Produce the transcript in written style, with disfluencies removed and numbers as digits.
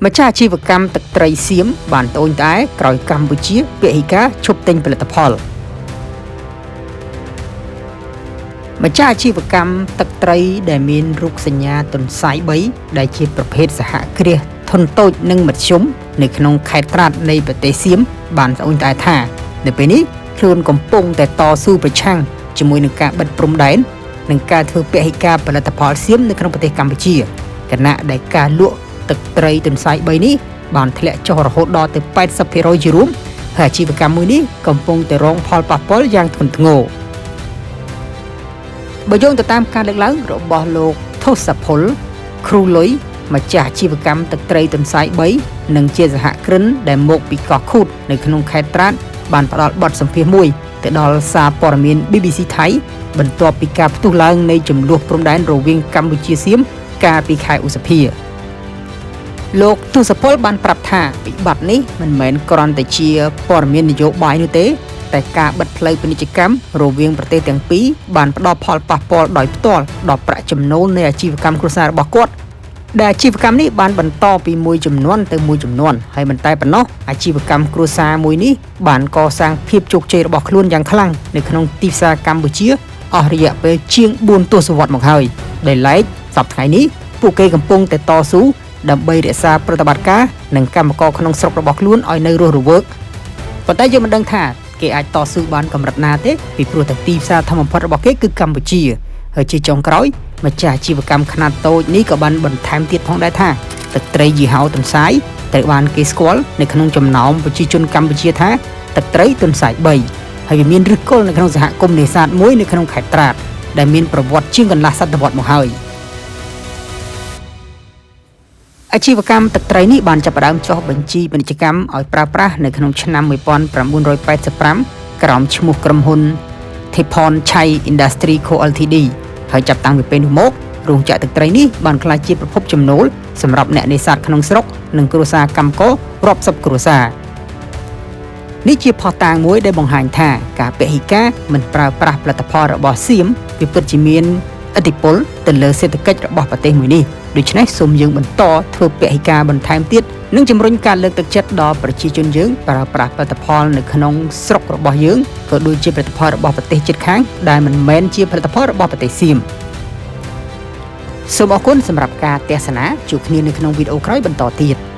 ម្ចាស់អាជីវកម្មទឹកត្រីសៀមបានត្អូញត្អែក្រោយកម្ពុជាពហិការឈប់ទិញផលិតផលម្ចាស់អាជីវកម្មទឹកត្រីដែលមានរូបសញ្ញាទន្សាយ3ដែលជាប្រភេទសហគ្រាសធុនតូចនិងមធ្យមនៅក្នុងខេត្តត្រាតនៃប្រទេសសៀមបានត្អូញត្អែថានៅពេលនេះខ្លួនកំពុងតែតស៊ូប្រឆាំងជាមួយនឹងការបិទព្រំដែននិងការធ្វើពហិការផលិតផលសៀមនៅក្នុងប្រទេសកម្ពុជាខណៈដែលការលក់ទឹកត្រីទន្សាយ3នេះបានធ្លាក់ចុះរហូតដល់ទៅ 80% ជារួមហើយអាជីវកម្មមួយនេះកំពុងតែរងផលប៉ះពាល់យ៉ាងធ្ងន់ធ្ងរបើយោងទៅតាមការលើកឡើងរបស់លោកថូសាភុលគ្រូលុយម្ចាស់អាជីវកម្មទឹកត្រីទន្សាយ3និងជាសហគ្រិនដែលមកពីកោះខូតនៅក្នុងខេត្តត្រាតបានផ្ដល់បទសម្ភាសន៍មួយទៅដល់សារព័ត៌មាន BBC ថៃបន្ទាប់ពីការផ្ទុះឡើងនៃចំនួនព្រំដែនរវាងកម្ពុជាសៀមកាលពីខែឧសភាលោកទូសពលបានប្រាប់ថាវិបត្តិនេះមិនមែនគ្រាន់តែជាព័ត៌មាននយោបាយនោះទេតែការបិទផ្លូវពាណិជ្ជកម្មរវាងប្រទេសទាំងពីរបានផ្ដល់ផលប៉ះពាល់ដោយផ្ទាល់ដល់ប្រាក់ចំណូលនៃអាជីវកម្មគ្រួសាររបស់គាត់ដែលអាជីវកម្មនេះបានបន្តពីមួយចំនួនទៅមួយចំនួនហើយមិនតែប៉ុណ្ណោះអាជីវកម្មគ្រួសារមួយនេះបានកសាងភាពជោគជ័យរបស់ខ្លួនយ៉ាងខ្លាំងនៅក្នុងទីផ្សារកម្ពុជាអស់រយៈពេលជាង4ទសវត្សរ៍មកហើយដោយឡែកសប្តាហ៍ថ្ងៃនេះពួកគេកំពុងតែតស៊ូដើម្បីរក្សាប្រតិបត្តិការនិងកម្មករក្នុងស្រុករបស់ខ្លួនឲ្យនៅរស់រវើកប៉ុន្តែយើងមិនដឹងថាគេអាចតស៊ូបានកម្រិតណាទេពីព្រោះតែទីផ្សារធំបំផុតរបស់គេគឺកម្ពុជាហើយជាចុងក្រោយម្ចាស់អាជីវកម្មខ្នាតតូចនេះក៏បានបន្ថែមទៀតផងដែរថាទឹកត្រីយីហោទន្សាយត្រូវបានគេស្គាល់នៅក្នុងចំណោមប្រជាជនកម្ពុជាថាទឹកត្រីទន្សាយ3ហើយវាមានឫសគល់នៅក្នុងសហគមន៍នេសាទមួយនៅក្នុងខេត្តត្រាតដែលមានប្រវត្តិជាងកន្លះសតវត្សមកហើយអាជីវកម្មទឹកត្រីនេះបានចាប់ផ្ដើមចុះបញ្ជីពាណិជ្ជកម្មឲ្យប្រើប្រាស់នៅក្នុងឆ្នាំ1985ក្រោមឈ្មោះក្រុមហ៊ុន Thepon Chai Industry Co Ltd ហើយចាប់តាំងពីពេលនោះមករោងចក្រទឹកត្រីនេះបានក្លាយជាប្រភពចំណូលសម្រាប់អ្នកនេសាទក្នុងស្រុកនិងគ្រួសារកម្មកររាប់សិបគ្រួសារនេះជាភស្តុតាងមួយដែលបង្ហាញថាការពហិការមិនប្រើប្រាស់ផលិតផលរបស់សៀមវាពិតជាមានឥទ្ធិពលទៅលើសេដ្ឋកិច្ចរបស់ប្រទេសមួយនេះដូច្នេះសូមយើងបន្តធ្វើពហិការបន្ថែមទៀតនិងជំរុញការលើកទឹកចិត្តដល់ប្រជាជនយើងប្រើប្រាស់ផលិតផលនៅក្នុងស្រុករបស់យើងក៏ដូចជាផលិតផលរបស់ប្រទេសជិតខាងដែលមិនមែនជាផលិតផលរបស់ប្រទេសសៀមសូមអរគុណសម្រាប់ការទស្សនាជួបគ្នានៅក្នុងវីដេអូក្រោយបន្តទៀត។